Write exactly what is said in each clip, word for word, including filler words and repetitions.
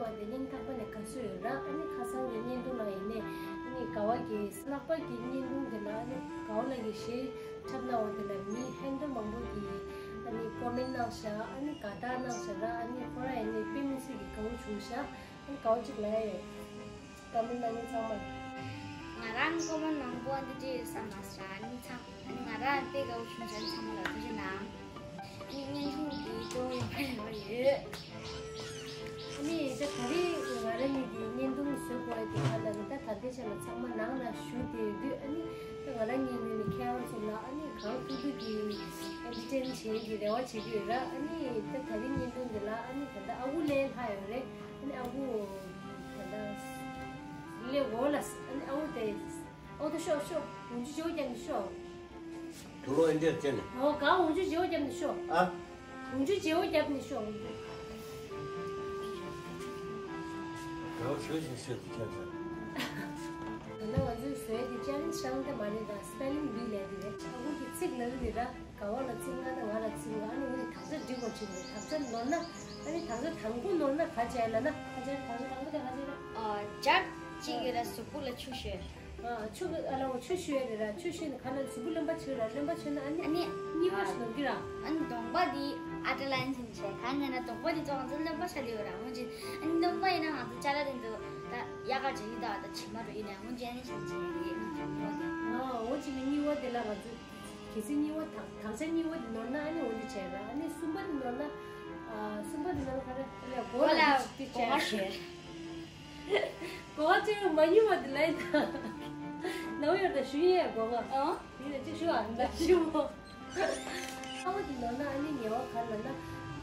བ་དེ་སྙིང་ཐག་པ་ནས་དགའ་བསུ་ཡོད་ར། ཨ་ནི་ཁ་སང་གི་བརྙན་ཐུང་ནང་ཡིན་ནའི་ཨ་ནི་དགའ་བ་གི་ལྷག་པ་གི་བརྙན་ཐུང་དེ་ལ་ཨ་ནི་དགའ་བ་ལགས་ཀྱིས་གཞས་འཁྲབ་གནང་བ་དེ་ལ་མི་ཧན་ཏོ་མང་པོ་གིས་ཨ་ནི་ཀོ་མེན་གནང་ཤག་ཨ་ནི་དགའ་རྟགས་གནང་ཤག་ར། ཨ་ནི་ཁོ་རང་ཡིན་ནའི་དཔེ་མི་སྲིད་ཀྱི་དགའ་བོ་བྱུང་ཤག་ཨ་ནི་དགའ་བོ་གཅིག་ལ་ཡོད། ཀོ་མེན་གནང་མཁན་ཚང་མ། ང་རང་ཀོ་མེན་མང་པོ་འདི་འདྲ་ཡོད་བསམ་མ་སོང་། ཨ་ནི་ཚང་ཨ་ནི་ང་རང་དཔེ་དགའ་བོ་བྱུང་ཤག་ཨ་ནི་ཚང་མ་ལ་ཐུགས་རྗེ་གནང་། ཨ་ནི་བརྙན་ཐུང་འདི་གཙོ་བོ་ཡིན་པ་ཡོད། ཨ་ནི་ད་ད་རེས་ང་རང་གཉིས་ཀྱི་བརྙན་ཐུང་བཟོ་དགོས་ཡ་དེ་ག་ལ་ནི་ད་ད་ལྟའི་ཆ་ལ་ཚང་མ་ནང་ལ་བཞུགས་བསྡད་ཡོད་དུས། ཨ་ནི་ད་ང་རང་གཉིས་ངོས་ནས་ཁྱེད་རང་ཚོ་ལ་ཨ་ནི་གང་ཐུབ་ཐུབ་ཀྱིས་ཨེན་ཊར་ཊེན་བྱེད་ཀྱི་རེ་བ་བྱེད་ཀྱི་ཡོད་ར། ཨ་ནི་ད་ད་རེས་བརྙན་ཐུང་འདི་ལ་ཨ་ནི་ད་ལྟ་ཨ་ཁུ་ལས་ལྷག་ཡོད་རེད། ཨ་ནི་ཨ་ཁུ་ད་ལྟ་ལས་འོ་ལ་ཨ་ནི་ཨ་ཁུ་དེ་ཨོ་ད་ཤོག་ཤོག་འོང་ཆུ་བྱེའུ་རྒྱབ་ནས་ཤོག་དུ་ལོ་ཨིན་ཇི་བྱས་ནས། ཨོ་ག་འོང་ཆུ་བྱེའུ་རྒྱབ་ནས་ཤོག་ཨ། འོང་ཆུ་བྱེའུ་རྒྱབ་ནས་ཤོག་ག་འོང་ཆུ་བྱེའུ་ཤོག་དེ་ཁྱད་མཚར། ད་ལྟ་ང་ཚོའི་བཟོས་དེ་ཅེ་ལེན་ཇི་རང་དེ་མ་རེད་ད། སི་པེ་ལིང་བི་ལས་དེ་རེད། ཨ་ཁུ་གི་ཚིག་ལབ་ཀྱི་རེད་ད། དགའ་བ་ལ་ཚིག་ལྔ་དང་ང་ལ་ཚིག་ལྔ། ཨ་ནི་འོ་དེ་དག་ཆ་འབྲི་དགོས་བྱུང་རེད། དག་ཆ་ནོར་ན། ཨ་ནི་དག་ཆ་དང་པོ་ནོར་ན་ག་བྱས་ལབ་ན། ག་བྱས་དག་ཆ་དང་པོ་དེ་ག་བྱས་ལབ། ཨ། ཇར་གཅིག་ཡོད་ར། གཟུགས་པོ་ལ་ཆུ་བཤོས། ཨ། ཆུ་ཨ་ལ་འོ་ཆུ་བཤོས་རེད་ར། ཆུ་བཤོས་ནས་ག་ལ་གཟུགས་པོ་རློན་པ་བྱོས་ར། རློན་པ་བྱོས་ན་ཨ་ནི་ཨ་ནི་གཉིས་པ་ཞིག་ནོར་གི་ར། ཨ་ནི་གདོང་པ་འདི་ཨ་ཏྲ་ལན་ཟེར་བྱས། གང་ཡིན་ན་གདོང་པ་འདི་ཚོ་ང་ཚོ་རློན་པ་ཆགས་ལེ་ཡོད་ར། འོན་ཅིག་ཨ་ནི་རློན་པ་ཡིན་ན་ང་ཚོ་ཅ་ལག་དེ་ཚོ་ད་ཡག་ག་བྱེད་ཀྱི་ད་ད་བྱེད་མ་འགྲོ་ཡིན་ན། འོན་ཅིག་ཨ་ནི་བྱེད་བྱེད་རེད། ཨ་འོ་ཅིག་གཉིས་པ་དེ་ལ་ང་ཚོ། གལ་སྲིད་གཉིས་པ་དང་དག་ཆ་གཉིས་པ་དེ་ནོར་ན་ཨ་ནི་འོ་འདི་བྱས་ར། ཨ་ནི་གསུམ་པ་དེ་ནོར་ན། ཨ། གསུམ་པ་དེ་ནོར་ན་ག་རེ་ལབ། གོ་ལ་གོ་ལ་འདི་གོ་ལ་བྱས། གོ་བ་ཅན་མ་ཉུང་བ་དེ་ལ་ཡིན་ད། ནང་ཡོད་ད་ཞུ་ཡས་གོ་ང་། ཨ། ཡིན་ན་ཅིག་ཞུ་ཨ། ད་ཞུ་མོ། གསུམ་པ་དེ་ནོར་ན་ཨ་ནི་ཉེས་པ་ག་ལབ་ན།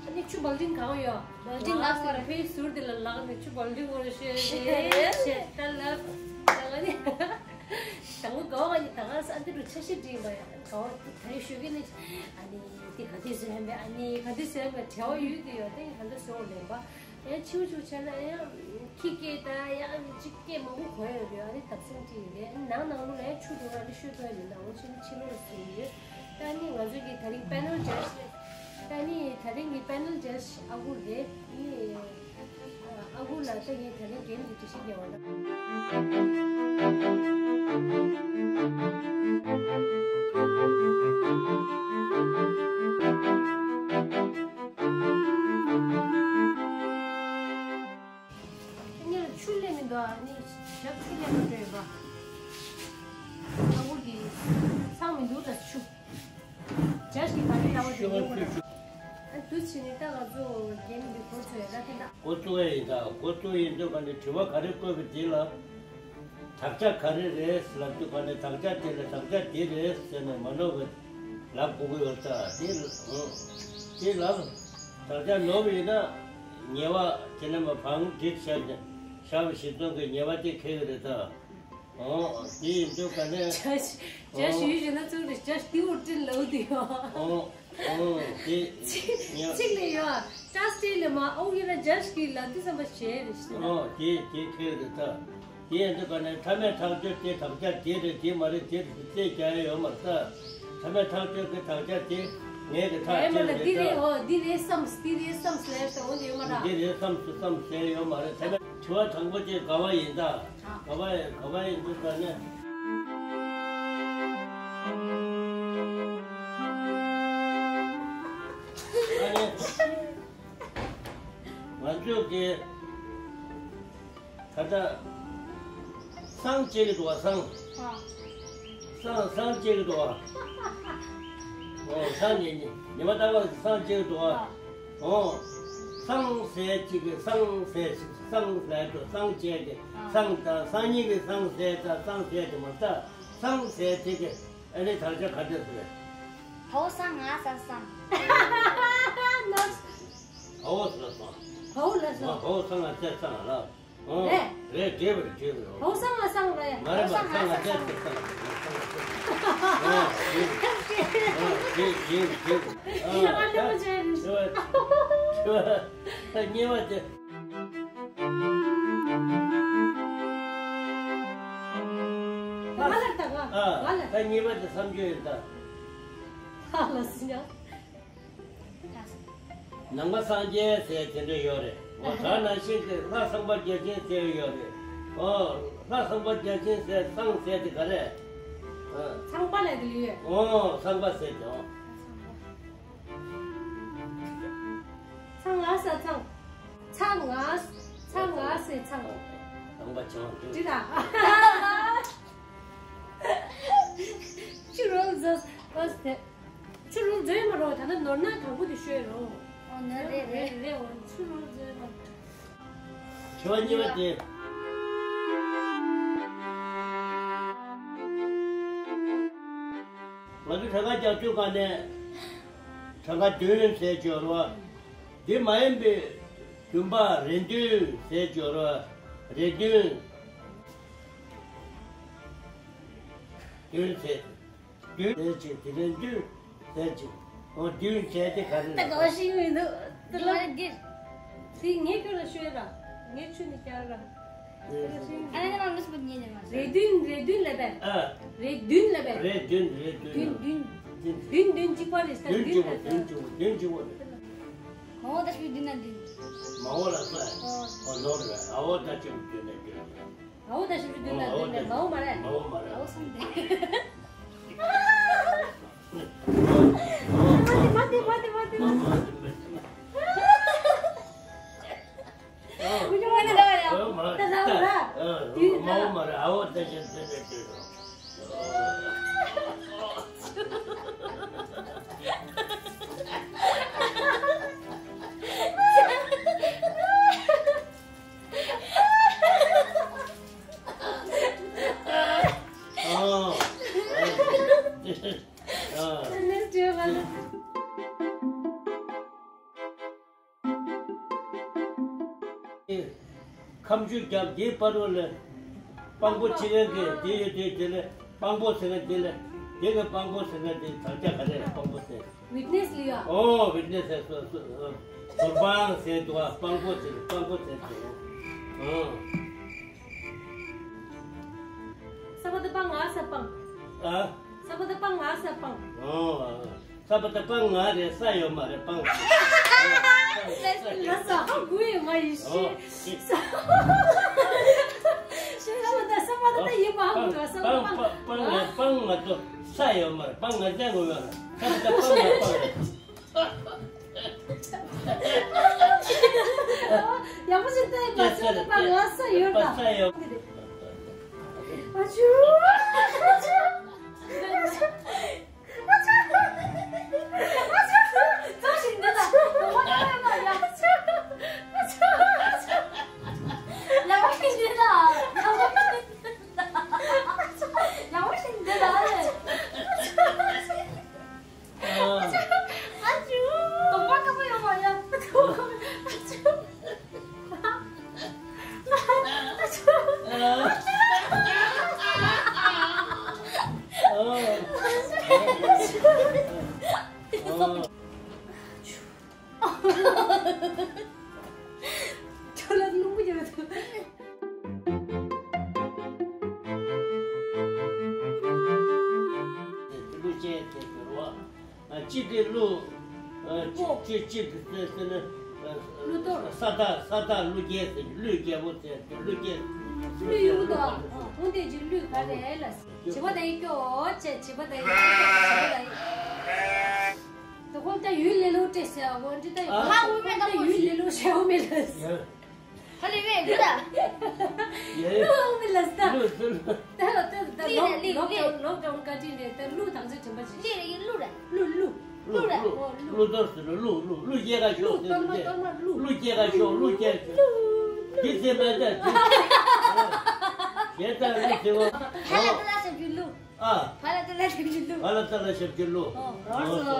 ཨ་ནི་ཆུ་བལ་ཏིང་གང་ཡོད། བལ་ཏིང་ལག་ཟེར་ར། ཕའི་ཟུར་དེ་ལ་ལག་ནས་ཆུ་བལ་ཏིང་བོར་ཤེས་རེད་ཤེས་ད་ལབ། ད་ང་ནི། དང་པོ་དགའ་བ་ནི་ད་ག་ས་འདི་རུ་འཆར་གཞི་སྒྲིག་པ་ཡ། དགའ་བ་ད་རེས་ཞུ་གི་ནི། ཨ་ནི་དེ་ག་དུས་སུ་ལེན་པའི། ཨ་ནི་ག་དུས་སུ་ལེན་པའི་བྲེལ་བ་ཡོད་དུ་ཡོད་དེ་ག་འདྲ་བཟོ་ལེན་པ། ཡང་ཆིའུ་ཆིའུ་བྱས་ན་ཡང་ཁྱི་སྐད་ད་ཡང་ཅིག་སྐད་མང་པོ་གོ་ཡོད་རེད། ཨ་ནི་ཐབ་སེང་ཅིག་ཡིན་རེད། ཨ་ནི་ནང་ནང་ལོགས་ལ་ཡང་ཆུ་འགྲོ་ར་ནི་ཤོད་དོ་མི་འདུག་འོ་ཕྱི་ཕྱི་ལོགས་ལ་སུ་ཡོད། ད་ནི་ང་ཚོ་གི་ད་རིང་པེ་ནལ་ཇཇ་རེད། ད་ནི་ད་རིང་གི་པེ་ནལ་ཇཇ་ཨ་ཁུ་རེད། ནི། ཨ་ཁུ་ལ་ད་ངས་ད་ནི་རྒན་གྱི་འདྲི་ཤེས་རྒྱག་པ་ན། ངས་ཆུ་ལེན་མི་འདུག་ཨ་ནི་ཞབས་ཆུ་ལེན་མི་འདུག་ཡོད་པ། ཨ་ཁུ་གི་ཚང་མི་འདུག་ད་ཆུ། ཇཇ་གི་ག་རེ་ལབ་པ་དེ་ཉན་དགོས་ན། ཨ་འདུག་བྱས་ནས་ད་ང་ཚོ་རྒན་མི་འདུག་འགོ་ཚུགས་ཡ་ད་དེ་འདྲ། འགོ་བཙུགས་ཡ་ཡིན་ད། འགོ་བཙུགས་ཡིན་དུས་ག་ནས་དྲི་བ་ག་རེ་བཀོད་པ་དེ་ལ། དག་ཆ་ག་རེ་རེད་ལབ་དུས་ག་ནས་དག་ཆ་དེ་ལ་དག་ཆ་དེ་རེད་ཟེར་ནས་མ་ནོར་བའི་ལབ་དགོས་ཀྱི་ཡོད་ད། དེ་དེ་ལབ། དག་ཆ་ནོར་བ་ཡིན་ན་ཉེས་པ་དེ་ནས་མ་བང་སྒྲིག་བྱས་ནས་བཞག་པ་ཞིག་གཏོང་གི་ཉེས་པ་དེ་འཁེལ་གི་རེད་ད། ཨོ། དེ་ཡིན་དུས་ག་ནས། ཇཇ་ཇཇ་ཞུས་ཞུས་ན་ཚུར་རེ་ཇཇ་ཏི་འུར་ཏི་ལའུ་དུ་ཡོ། ཨོ། ཨོ། དེ་ཚིག་ལས་ཡོ། ཏྲ་སི་ལས་མ་ཨོ་ཡིན་ན་ཇཇ་གི་ལ་དུ་བསམ་པ་བྱས་རེ་ཞུ་ན། ཨོ། དེ་དེ་ཁེལ་རེད་ད། དེ་ཡིན་དུས་ག་ནས་ཐ་མའི་ཐག་གཅོད་དེ་དག་ཆ་དེ་རེད་དེ་མ་རེད་དེ་རེད་དེ་རྒྱག་ཡ་ཡོད་མ་རེད་ད། ཐ་མའི་ཐག་གཅོད་ཀྱི་དག་ཆ་དེ་ངས་གི་ཐག་གཅོད་རེད་ད། འདི་རེད་ཨོ་འདི་རེད་བསམ་འདི་རེད་བསམ་ཟེར་ཡ་ཞིག་འོ་འདི་ཡོད་མ་རེད། འདི་རེད་བསམ་སུ་བསམ་ཟེར་ཡ་ཡོད་མ་རེད། ཐ་མའི་དྲི་བ་དང་པོ་དེ་དགའ་བ་ཡིན་ད། ག་བ་ཡ་ག་བ་ཡིན་འདུག་ད་ནི། ཨ་ནི། ང་ཚོས་ཀྱི་ད་ལྟ་སང་བྱེད་ཀྱི་འདུག་བ་སང་། སང་སང་བྱེད་ཀྱི་འདུག་བ། ཨོ་སང་ཉིན་ཉི་མ་རྟག་པར་སང་བྱེད་ཀྱི་འདུག་བ། ཨོ། སང་ཟེར་གཅིག་གི་སང་ཟེར་གཅིག་སང་ཟེར་དུ་སང་བྱས་ཏེ་སང་དང་སང་ཉིན་གྱི་སང་ཟེར་དང་སང་ཟེར་དུ་མ་ཟ་སང་ཟེར་དེ་གི་ཨ་ནི་དར་ཆ་ག་འདྲ་ཟེར། བའོ་སང་ང་ས་སང་། བའོ་ས་སང་། བའོ་ལ་སང་། བའོ་སང་ང་ས་སང་ལ། ཨོ། རེད། རེད་འདྲེས་པ་རེད་འདྲེས་པ་རེད། བའོ་སང་ང་སང་རེད། མ་རེད་མ་རེད་སང་ང་ས་སང་རེད་སང་རེད། ཨོ་རེད་རེད་རེད་རེད། ཨ་ད་ད་ད་གཉིས་པ་དེ། ང་ལ་ད་ང་ཨ་ང་ལ་ད་གཉིས་པ་དེ་བསམ་རྒྱུ་ཡོད་ད། ཧ་ལ་སི་ཉག་ནང་པ་སངས་རྒྱས་ཟེར་དེ་འདྲ་ཡོད་རེད། འོ་ད་ནང་བཞིན་དེ་ལྷ་ཚངས་པ་བརྒྱ་བྱིན་ཟེར་ཡོད་རེད། ཨོ། ལྷ་ཚངས་པ་བརྒྱ་བྱིན་ཟེར་ཚངས་ཟེར་དེ་ག་རེ། ཨ། ཚངས་པ་ལ་དེ་ཡོད། ཨོ་ཚངས་པ་ཟེར་དེ། ཨོ། ཚངས་ང་ས་ཚངས། ཚངས་ང་། ཚངས་ང་ས་ཚངས། ཚངས་པ་བྱང་དུ། ཅི་ར། ཆུ་རོལ་ཟོས་པ་སྟེ། ཆུ་རུལ་འཛོལ་མ་རོ། ད་ནི་ནོར་ན་དང་པོ་དེ་ཤོད་རོ། ཨོ་ན་རེད་རེད། རེད་རེད། འོ་ཆུ་རུལ་འཛོལ་མ། དྲི་བ་གཉིས་པ་དེ། ང་ཚོ་གྲངས་ཀ་རྒྱག་དུས་ག་ནས་གྲངས་ཀ་བདུན་ཟེར་སྦྱོར་བ། འདི་མ་ཡིན་པའི་བདུན་པ་རེ་བདུན་ཟེར་སྦྱོར་བ། རེ་བདུན། བདུན་ཟེར། བདུན་ཟེར་གཅིག་དེ་ནས་བདུན་ཟེར་གཅིག་འོ་བདུན་བྱས་ཏེ་ག་རེ་ད་ལ། ག་བ་ཤེས་མི་འདུག་དེ་ལ་གི། དེ་ངས་ཁྱོད་ལ་ཤོད་ར། ངས་ཆུ་ནས་བསྐྱལ་ར། ཨ་ནི་ང་མི་སུ་ཉན་ནས་མ་རེ་བདུན་རེ་བདུན་ལབ་པས། ཨ། རེ་བདུན་ལབ་པས། རེ་བདུན་རེ་བདུན། བདུན་བདུན། བདུན་བདུན་གཅིག་པ་རེད་ད། བདུན་བདུན་གཅིག་པ་ལབ་པས། བདུན་གཅིག་པ་བདུན་གཅིག་པ་རེད། མ་འོ་ད་ཤི་བདུན་ན་བདུན། མ་འོ་ལ་ས། ཨོ་ནོར་རེད། ཨ་འོ་ད་ཅིག་བདུན་ན་བདུན་རེད། ཨའོ་ད་ཞིབ་ཞིབ་བདུན་ལ་བདུན་ལས་མའོ་མ་རེད། མའོ་མ་རེད། ཨའོ་སོང་སྟེ། མ་དེ་མ་དེ་མ་དེ་མ་དེ། ཨའོ་མ་རེད། ད་ལ་བ་ར། མའོ་མ་རེད། ཨའོ་ད་ཞིབ་བདུན་ལས་བདུན་རེད། ཁ་མཆུ་རྒྱབ་དེའི་བར་དུ་ལ། དཔང་པོ་ཆེ་ཡན་གྱི་དེ་ཡོད་དེ་དེ་ལ་དཔང་པོ་ཟེར་ན་དེ་ལ་དེ་གི་དཔང་པོ་ཟེར་ན་དེ་དག་ཆ་ག་རེ་ལ་དཔང་པོ་ཟེར། ཝིཊ་ནེས་ལ་ཡ། ཨོ་ཝིཊ་ནེས་ཟེར་སོ་སོ། ཟུར་དཔང་ཟེར་འདུག་ཨ། དཔང་པོ་ཟེར་དཔང་པོ་ཟེར་འདུག་ཨ། ས་པ་ད་པ་ང་ས་དཔང་། ཨ། ས་པ་ད་པ་ང་ས་དཔང་། ཨོ། ས་པ་ད་པ་ང་རེད། ས་ཡོད་མ་རེད། དཔང་། ལ་ས་ཧ་གུ་ཡི་མ་ཡི་ཤི། ཨོ། ས་པ་ད་ས་པ་ད་ད་ཡི་མ་ཧ་གུ་ཡི་ས་པ་ད་པ་ང་། དཔང་ང་ཚོ་ས་ཡོད་མ་རེད། དཔང་ང་ཚན་ངོ་ཡོད་རེད། ས་པ་ད་པ་ང་དཔང་རེད། ཡག་པོ་ཞིག་ལྟ་ཡིན་པ། ས་པ་ད་པ་ང་ས་ཡོད་རེད། ས་ཡོད། ཨ་ཅུ། ཨ་ཅུ། ཁྱོད་ལ་རླུང་བུ་ཡོད་དོ། ཀླུ་ཅན་དེ་གྱུར་བ། ཨ། གཅིག་གི་ཀླུ། ཨ། པོ། གཅིག་གཅིག་གི་ཟེར་ཟེར་ན། ཨ། ཀླུ་གཏོར། ས་བདག་ས་བདག་ཀླུ་རྒྱལ་ཟེར། ཀླུ་རྒྱལ་པོ་ཟེར། ཀླུ་རྒྱལ། ཀླུ་ཡུལ་དུ། ཨ། འོན་ཏེ་ཅི་ཀླུ་ག་རེ་ལ། བྱེད་པ་དང་ཡིག་སྐྱོ་ཅེས་བྱེད་པ་དང་ཡིག་སྐྱོ་བྱེད་པ་དང་ཡིག་དོ་ཁོང་ད་ཡུལ་ལེ་ལོ་སྤྲད་ཟེར། འོ་འདི་ད་ཡིག་ཧ་འོས་མེད་ད་ཁོང་ད་ཡུལ་ལེ་ལོ་ཞེ་འོ་མེད་ལ། ཧ་ལས་བས་འདི་ད། ཡེ། ཀླུ་འོ་མེད་ལ་ཟ། ཀླུ་ཀླུ། ད་ལ་ད་ད་ལོག་ལོག་ལོག་ལོག་ལོག་བཀའ་དྲིན་རེད། ད་ཀླུ་དང་ཚོ་དྲན་པ་ཞིག་ལི་རེད། ཀླུ་རེད། ཀླུ་ཀླུ། ཀླུ་རེད། ཀླུ་ཀླུ་ཀླུ་གཏོར་ཟེར་ནོ། ཀླུ་ཀླུ་ཀླུ་སྐྱེ་ག་ཤོག་ཀླུ་གཏོར་མ་གཏོར་མ་ཀླུ། ཀླུ་སྐྱེ་ག་ཤོག་ཀླུ་སྐྱེ། འདི་ཚེ་མེད་ད་འདི། ཞེ་ད་ཀླུ་ཚེ་བ། ཧ་ལ་ད་ལ་ཞབས་ཀྱི་ཀླུ། ཨ། ཧ་ལ་ད་ལ་ཞབས་ཀྱི་ཀླུ། ཧ་ལ་ད་ལ་ཞབས་ཀྱི་ཀླུ། ཨོ། རོ་སོ།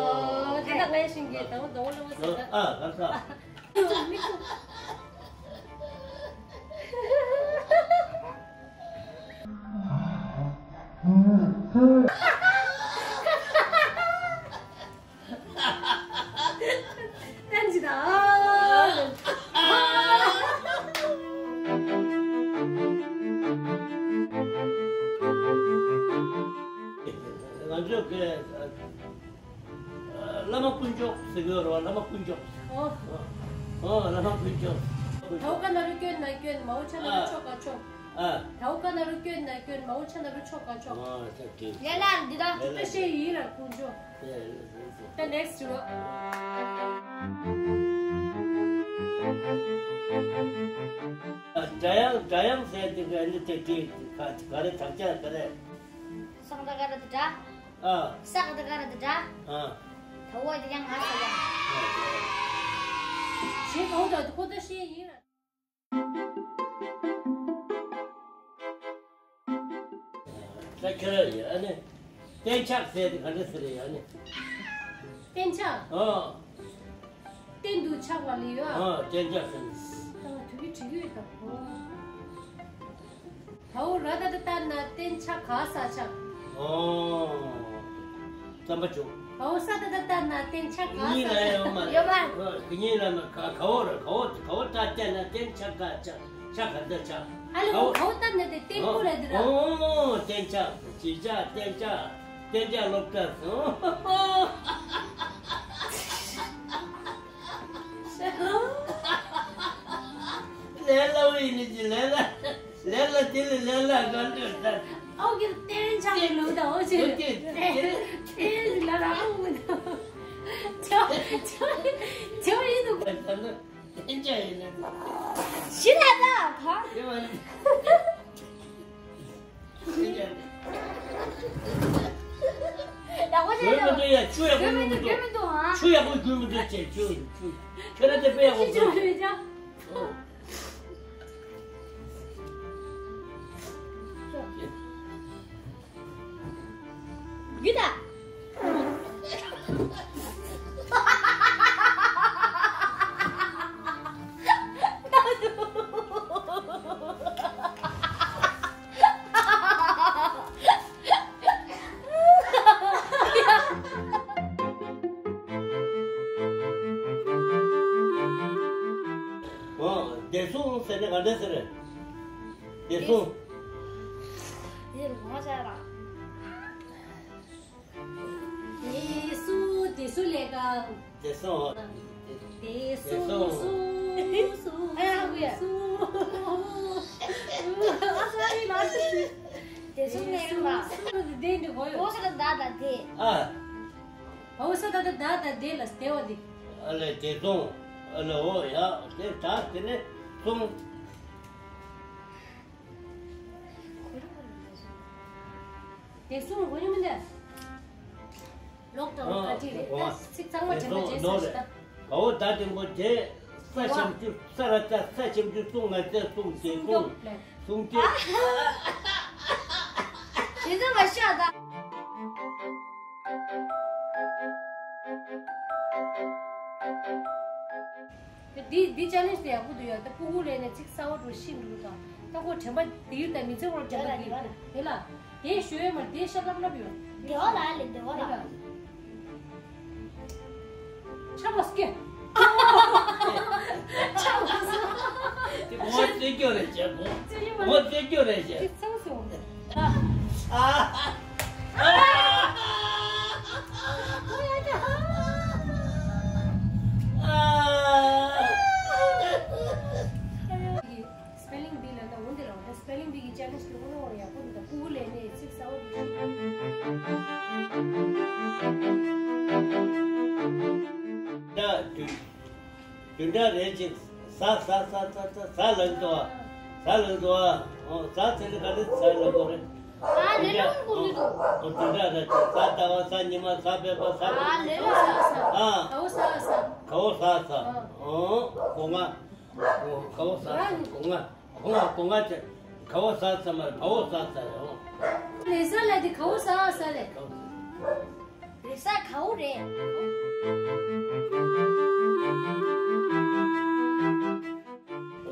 ད་ད་ལ་ཞིང་གི་ད་འོ་ད་འོ་ལ་འོ་ཟེར་ད། ཨ། ག་ས། ཏན་ཅི་ད། ང་ཚོ་གི་བླ་མ་དཀོན་མཆོག་ཟེར་གྱི་ཡོད་རེད་བ། བླ་མ་དཀོན་མཆོག་ཨོ། ཨོ། བླ་མ་དཀོན་མཆོག་དའོ་ཀ་ན་རུ་སྐྱོན་ན་སྐྱོན། མའོ་ཆ་ན་རུ་ཨ། ཆོ་ག་ཆོག་ཨ། དའོ་ཀ་ན་རུ་སྐྱོན་ན་སྐྱོན། མའོ་ཆ་ན་རུ་ཆོ་ག་ཆོག་ཨ། ད་དེ། ལེ་ལ་འདི་དང་། ད་ཤེས་ཡིན་ར་ཁུངས་ཆོ། ད་next རོ། སྒྲ་དབྱངས། སྒྲ་དབྱངས་ཟེར་དེ་ག་ནི་དེ་དེ་ག་ག་རེ་དག་ཆ་ག་རེ། ས་ག་ད་ག་ར་དེ་སྒྲ། ཨ། ས་ག་ད་ག་ར་དེ་སྒྲ། ཨ། ད་འོ་དེ་ཡང་ང་ས་ཡང་། ཞེས་གང་ལྟར་ཁོ་ད་ཤེས་ཡིན་ར། ད་ཁྱོད་ར་ཡིན་ཨ་ནི། གཏན་ཆགས་ཟེར་དེ་ག་འདྲ་ཟེར་ཡ་ནི། གཏན་ཆགས། ཨ། གཏན་དུ་ཆགས་པ་ལས་ཡོད་ཨ། ཨ། གཏན་ཆགས་ཟེར་ནི། ད་དུ་གི་བྲིས་ཡོད་ད་གོ། དའོ་ར་ད་ད་ད་ན་གཏན་ཆགས་ག་ས་ཆགས། ཨོ། རྩམ་པ་བྱུང་། དའོ་ས་ད་ད་ད་ན་གཏན་ཆགས་ག་གཉིས་ས་ལ་ཡོད་མ་ཆགས། ཡོད་མ། ཨ། གཉིས་ལ་མ་ག་གའོ་ར་གའོ་གའོ་ད་གཏན་ན་གཏན་ཆགས་ག་ཆགས་ཆགས་ག་ད་ཆགས། ཨ་ལེ་གའོ་གའོ་ད་ན་དེ་གཏན་ཨོ་པོ་རེད་དེ་ར། ཨོ་གཏན་ཆགས་ཅི་ཆགས་གཏན་ཆགས་གཏན་ཆགས་སློབ་གྲྭ་སོང་། ལས་སླ་བོ་ཡིན་ནི་ཅི་ལས་སླ། ལས་སླ་དེ་ལས་ལས་སླ་ག་འདོད་ད། ཨོ་གི་གཏན་ཆགས་ཀྱི་ལུགས་དང་ཨོ་ཅི། ཨོ་ཅི། གཏན་ལ་ར་ཨོ་མི་འདུག་ཆོ་ཆོ་ཆོ་ཡིན་འདུག་ད་ལྟ་གཏན་ཆགས་ཡིན་ནི། ཤི་ལ་ད་ག་ཡོད་མ་རེད། ཡག་པོ་བྱས། ཡོད་མི་འདུག་ཡ། ཆུ་ཡག་པོ་ཡོད་མི་འདུག་ཡོད་མི་འདུག་ཨ། ཆུ་ཡག་པོ་རྒྱུ་མི་འདུག་ཅེས་ཆུ་ཆུ་ཁྱོད་རང་དེ་དཔེ་ཡག་པོ་འདུག་ཅེས། རྒྱུ་ད། ཨོ། བདེ་སྲུང་ཟེར་ན་ག་འདྲ་ཟེར། བདེ་སྲུང་། ཡེ་ལོ་མ་ཟེར་ར། བདེ་སྲུང་། བདེ་སྲུང་ལས་ཀ་བདེ་སྲུང་། བདེ་སྲུང་། སྲུང་། སྲུང་། ཨ་ཡ་ཧ་གུ་ཡ། སྲུང་། ཨ་ས་རི་ལ་སི། བདེ་སྲུང་ལས་ཀ་ལ། སྲུང་། བདེ་འདི་གོ་ཡོད། ཨོ་ས་ད་ད་བདེ། ཨ། ཨོ་ས་ད་ད་ད་ད་བདེ་ལ་བདེ་བ་བདེ། ཨ་ལས་བདེ་སྲུང་། ཨ་ལས་ཨོ་ཡ་དེ་ད་དེ་ནས་སྲུང་། དེ་གསུང་དགོས་ཉི་མི་འདྲ། ལོག་དང་ལོག་ག་ཅི་རེད། ད་ཚིག་གཙང་མ་དྲན་པ་བརྗེད་ས་ཞིག་ད། གའོ་ད་དེ་མགོ་དེ་ས་ཞབས་ཀྱུ་ས་ར་ཙ་ས་ཞབས་ཀྱུ་སུང་ང་ཙ་སུང་དེ་སུང་སུང་ཀྱོག་ལས། སུང་ཀྱོག་དེ་ཚོ་མ་ཤོད་ད། འདི་འདི་ཅ་ལེན་དེ་ཡག་པོ་འདུག་ཡ། ད་སྤུ་གུ་ལས་ནས་ཚིག་གསར་བ་འགྲོ་ཤི་འགྲོ་དང་། ད་ཁོ་དྲན་པ་འདིར་དང་མི་ཚེ་བར་དྲན་པ་འདིར་དེ་ལ་དེ་ཞུ་ཡོད་མ་དེ་ཤ་ལབ་ལབ་ཡོད། བདེ་བ་ལ་ལེ་བདེ་བ་ལ། ཆ་བ་སྐྱེ། ཆ་བ་སྐྱེ། དེ་ངོ་བོ་རྩེ་སྐྱོ་རེད་བྱས་ངོ་བོ་རྩེ་སྐྱོ་རེད་བྱས། དེ་ཚང་སོང་། ཨ། Spelling bee ལ་ད་འོ་འདི་ལ་འོ་ད་spelling bee གི་challenge དེ་ཁོ་ན་འོ་ཡག་པོ་འདུག་ད་སྤུ་གུ་ལས་ནས་ཚིག་གསར་བ་འདུག་ད་དུས། བདུན་ཕྲག་རེ་གཅིག་ཟ་ཟ་ཟ་ལབ་འདུག་ཟ་ལབ་འདུག་ཨོ་ཟ་ཚེ་ནི་ག་རེ་ཟ་ལབ་དགོས་རེད། ཨ་ལེ་ལོ་ཀུ་ལི་འདུག་ཨོ་བདུན་ཕྲག་རེ་གཅིག་ཟ་ཟླ་བ་ཟ་ཉི་མ་ཟ་བོད་པ་ཟ། ཨ་ལེ་ལོ་ཟ་ཟ། ཨ་གའོ་ཟ་ཟ། གའོ་ཟ་ཟ། ཨོ་སྒོ་ང་། གའོ་ཟ་ཟ་སྒོ་ང་། སྒོ་ང་སྒོ་ང་ཅེ། གའོ་ཟ་ཟ་མ་རེད་བའོ་ཟ་ཟ་རེད་ཨོ། ལེ་ཟ་ལ་དེ་གའོ་ཟ་ཟ་རེད། གའོ་ཟ། རེ་ས་གའོ་རེད།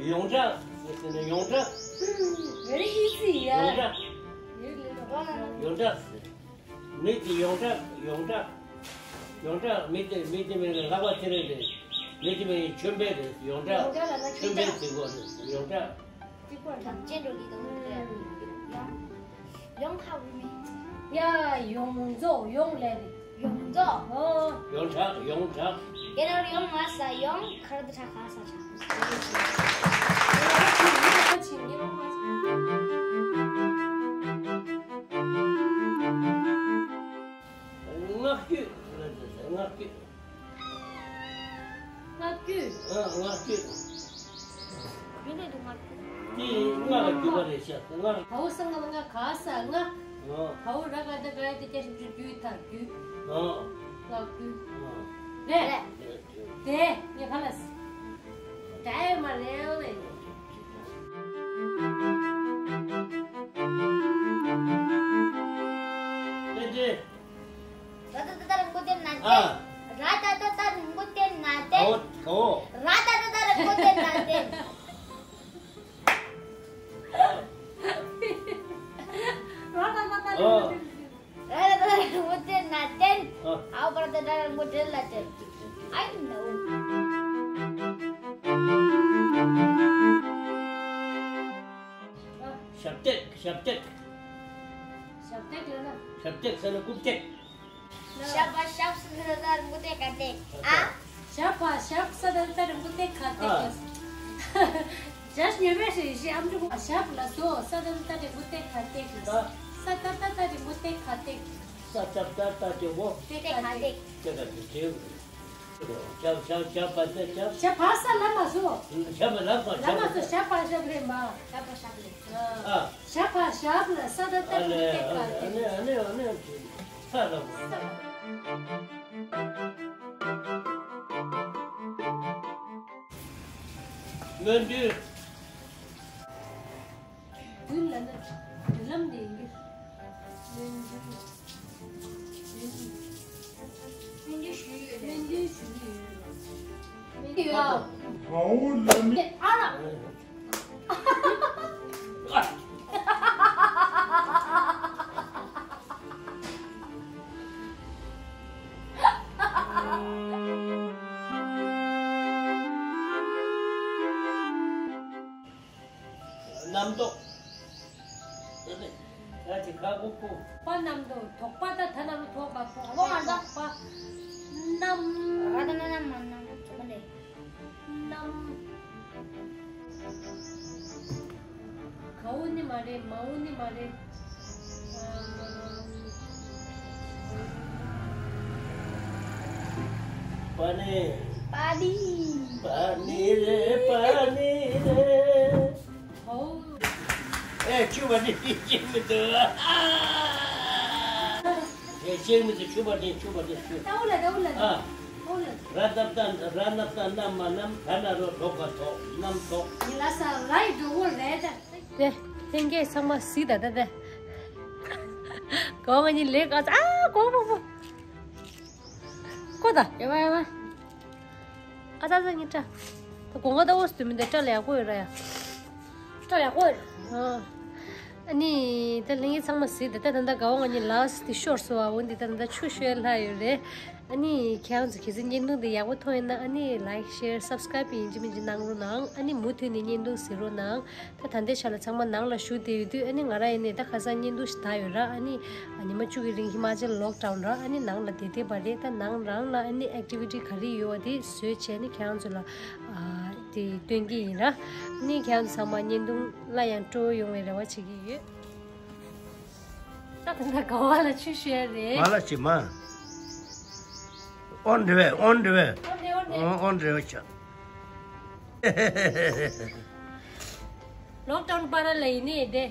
ཡོངས་གྲགས་ཟེར་ན་ཡོངས་གྲགས། Very easy ཡ། ཡོངས་གྲགས། ཡོངས་གྲགས་ཟེར། མི་དེ་ཡོངས་གྲགས་ཡོངས་གྲགས། ཡོངས་གྲགས་མི་དེ་མི་དེ་མི་རེད་ལྷག་པ་ཚེ་རིང་རེད། མི་དེ་མི་ཆོས་འཕེལ་རེད་ཡོངས་གྲགས། ཡོངས་གྲགས་ལ་ན་ཆོས་འཕེལ་ཟེར་གོ་རེད་ཡོངས་གྲགས། གཅིག་པ་རང་ཅན་འགྲོ་གི་དང་། ཡོང་ཡོང་ཁ་བུ་མི། ཡ་ཡོངས་རྫོགས་ཡོངས་ལས་རེད། ཡོངས་རྫོགས། ཨོ། ཡོངས་གྲགས་ཡོངས་གྲགས། དེ་ལ་ཡོངས་ང་ས་ཡོངས་ཁར་དུ་ཁྲ་ཁ་ས་ཆ། ཨ་ང་སྐྱེས། ཡོད་ནས་འདུག་ང་། དེ་ལྔ་ལ་རྒྱུ་བ་རེད་ཤག་ལྔ། བའོ་ས་ང་ལ་ང་ག་ས་ང་། ཨ། བའོ་ར་ག་ད་ག་ཡ་དེ་བརྒྱ་ཞིག་བཅུ་རྒྱུ་ད་རྒྱུ། ཨ། ལ་རྒྱུ། ཨ། རེད། རེད། དེ་ངས་ག་ལ་ས། ད་ཡ་མ་རེད་ལེ། དེ་དེ། ར་ད་ད་ད་རིང་པོ་བསྟན་ན་ཨ། བསྟན། ར་ད་ད་ད་རིང་པོ་བསྟན་ན་བསྟན། གའོ་གའོ། ར་ད་ད་ད་རིང་པོ་བསྟན་ན་བསྟན། ར་ད་ད་ད་རིང་པོ་བསྟན། ར་ད་ད་ད་རིང་པོ་བསྟན་ན་བསྟན། ཨ། ཨའོ་པ་ར་ད་ད་རིང་པོ་བསྟན་ལ་བསྟན། I know. ཞབས་སྟེགས། ཞབས་སྟེགས། ཞབས་སྟེགས་ལ་ན། ཞབས་སྟེགས་ཟེར་ན་རྐུབ་སྟེགས། ཞབས་པ་ཞབས་ས་ད་ད་རིང་པོ་སྟེགས་ཁ་སྟེགས། ཨ། ཞབས་པ་ཞབས་ས་ད་ད་རིང་པོ་སྟེགས་ཁ་སྟེགས། ཨ། ཞབས་ཉོས་པའི་ཞེས་ཞེས་ཨམ་ཅོག་ཞབས་ལ་སོ་ས་ད་ད་རིང་པོ་སྟེགས་ཁ་སྟེགས། ཨ། ས་ད་ད་ད་རིང་པོ་སྟེགས་ཁ་སྟེགས། ས་ད་ད་ད་རིང་པོ་སྟེགས་ཁ་སྟེགས། སྟེགས་ཁ་སྟེགས། ཞབས་ཞབས་ཞབས་པ་ས་ཞབས། ཞབས་པ་ས་ལ་མ་སོ། ཞབས་པ་ལ་མ་ལ་མ་སོ་ཞབས་པ་ཞབས་རེད་མ། ཞབས་པ་ཞབས་རེད། ཨ། ཞབས་པ་ཞབས་ལ་ས་ད་ད་རིང་པོ་སྟེགས་ཁ་སྟེགས། ཨ་ནི་ཨ་ནི་ཨ་ནི་ས་ལ་མ། སྨོན་འདུན། འདུན་ལ་ན་འདུན་ལམ་དེ་ཡིན་གྱི། སྨོན་འདུན། སྨོན་འདུན་ཞུ་ཡོད། སྨོན་འདུན་ཞུ་གི་ཡོད། སྨོན་འདུན་ཡོད། ཨ་ར། རྣམ་རྟོག་ད་དེ་ཁ་ཁུ་ཁུ། པ་རྣམ་རྟོག་དོགས་པ་ད་ད་ན་རུ་དོགས་པ་དོགས་པ་དོགས་པ། རྣམ། ར་ད་ན་ན་མ་རྣམ་རྟོག་དོགས་པ་ལས། རྣམ། གའོ་ནི་མ་རེད། མའོ་ནི་མ་རེད། ཨ། པ་ནི། པ་ནི། པ་ནི་རེད། པ་ནི་རེད། ཨོ། ཨེ་ཆུ་བ་ནི་ཤེས་མི་འདུག་ཨེ་ཤེས་མི་འདུག་ཆུ་བ་ནི་ཆུ་བ་ནི་ཆུ། ད་འོ་ལ་ད་འོ་ལ་ཨ། འོ་ལ། ར་ཏབ་ཏ་ར་ནབ་ཏ་ན་མ་ནམ་ད་ན་རོ་དོ་ག་དོ་ནམ་དོ། ཡི་ལ་ས་རའི་འགྲོ་བོ་རེད་ད། དེ་ལྷན་རྒྱས་ཚང་མ་གཟིགས་ད་ད་ད། གོ་ང་གཉིས་ལེགས་ཨ་ཨ་གོ་བོ་བོ། ཀོ་ད། ཡ་བ་ཡ་བ། ཨ་ཙ་ཙ་ཉི་ཏྲ། ད་གོང་ག་ད་འོ་སྟུ་མི་འདི་སྐྲ་ལ་ཡག་པོ་ཡོད་ར་ཡ། སྐྲ་ཡག་པོ་ཡོད། ཨ། ཨ་ནི་ད་ལྷན་རྒྱས་ཚང་མ་གཟིགས་ད་ད་ད་ད་ག་བ་ང་གཉིས་ལགས་དེ་ཤོར་སོ་བ་འོ་འདི་ད་ད་ད་ཆུ་ཤོད་ལྷ་ཡོད་རེད། ཨ་ནི་ཁྱེད་རང་ཚོ་གལ་སྲིད་བརྙན་ཐུང་འདི་ཡག་པོ་མཐོང་ཡོད་ན་ཨ་ནི་ལའིག་ཤེར་སབ་སི་ཀ་རའིབ་ཡིན་གཅིག་མིན་གཅིག་གནང་རོགས་གནང་། ཨ་ནི་མུ་མཐུད་ནས་བརྙན་ཐུང་གཟིགས་རོགས་གནང་། ད་ད་ལྟའི་ཆ་ལ་ཚང་མ་ནང་ལ་ཞུགས་བསྡད་ཡོད་དུས་ཨ་ནི་ང་རང་ཡིན་ནས་ད་ཁ་སང་བརྙན་ཐུང་ཞིག་བལྟས་ཡོད་ར། ཨ་ནི་ཉི་མ་བཅུ་གི་རིང་ཧི་མ་ཅལ་ལོག་ཌའུན་ར། ཨ་ནི་ནང་ལ་བསྡད་བསྡད་པ་རེད། ད་ནང་རང་ལ་ཨ་ནི་ཨེག་ཊི་བི་ཊི་ག་རེ་ཡོད་པ་དེ་བཟོས་བྱས་ནི་ཁྱེད་རང་ཚོ་ལ་ཨ་དེ་སྟོན་གྱི་ཡིན་ར། ཨ་ནི་ཁྱེད་རང་ཚོ་ཚང་མ་བརྙན་ཐུང་སླར་ཡང་སྤྲོ་བོ་ཡོང་བའི་རེ་བ་བྱེད་ཀྱི་ཡོད། ད་ད་ད་ག་བ་ལ་ཆུ་ཤོད་རེད། མ་ལ་ཅི་མ། ཨོན་རེ་བས་ཨོན་རེ་བས། ཨོན་རེ་ཨོན་རེ། ཨོན་ཨོན་རེ་བས་ཆ། ལོག་ཌའུན་བར་ལ་ཡིན་ནའི་དེ།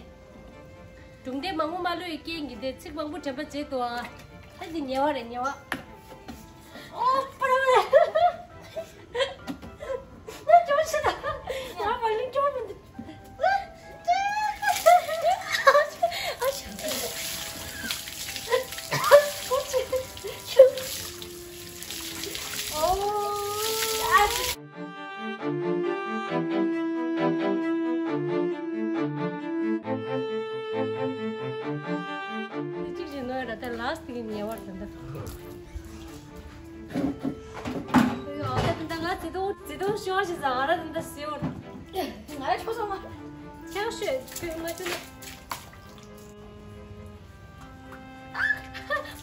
སྒྲུང་དེབ་མང་པོ་མ་ཀློག་པའི་རྐྱེན་གྱིས་དེ་ཚིག་མང་པོ་དྲན་པ་བརྗེད་འདུག་ཨ། ད་འདི་ཉེ་བ་རེད་ཉེ་བ། ཨོ་པ་ར་པ་ར། ན་ཅོ་ཆི་ད། ང་མ་ལུས་ཅོ་མི་འདུག་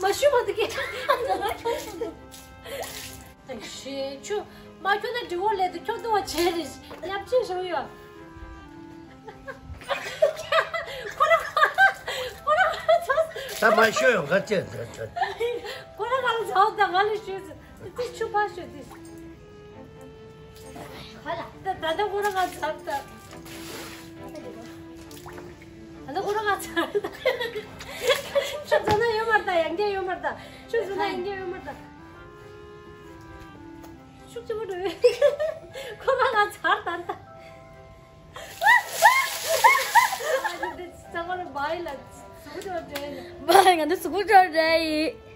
མ་ཞུ་མ་འདུག་གས། ཞེས་ཆུ་མ་ཁྱོད་ན་འདྲི་བོ་ལས་དུ་ཁྱོད་དུ་བ་བྱེད་རེད། ཡབ་ཆེ་ཞུ་ཡོད། ཁོ་ར་ཁོ་ར་ཁོ་ར་ཚོ། ད་མ་ཤོད་ཡོང་ག་ཅེ་ཚོ་ཚོ། ཁོ་ར་ག་ལ་ཚོ་ད་ང་ལ་ཤོད་ཚོ་དེ་ཆུ་ཕ་ཤོད་དེ། ད་ད་ལྟ་ཁོ་རང་ང་ཚར་ད། ད་ལྟ་ཁོ་རང་ང་ཚར་ད། ཤུགས་ཚ་ན་ཡོད་མ་རེད་ད། ཡང་བསྐྱར་ཡོད་མ་རེད་ད། ཤུགས་ཚ་ན་ཡང་བསྐྱར་ཡོད་མ་རེད་ད། ཤུགས་ཆེ་པོ་འགྲོ་ཡོད། ཁོ་རང་ང་ཚར་ད་ད། ཚང་མ་ལ་བའི་ལ་གཟུགས་ཅོག་འདྲ་ཡིན། བའི་ང་ཚོ་གཟུགས་ཅོག་འདྲ་ཡིན།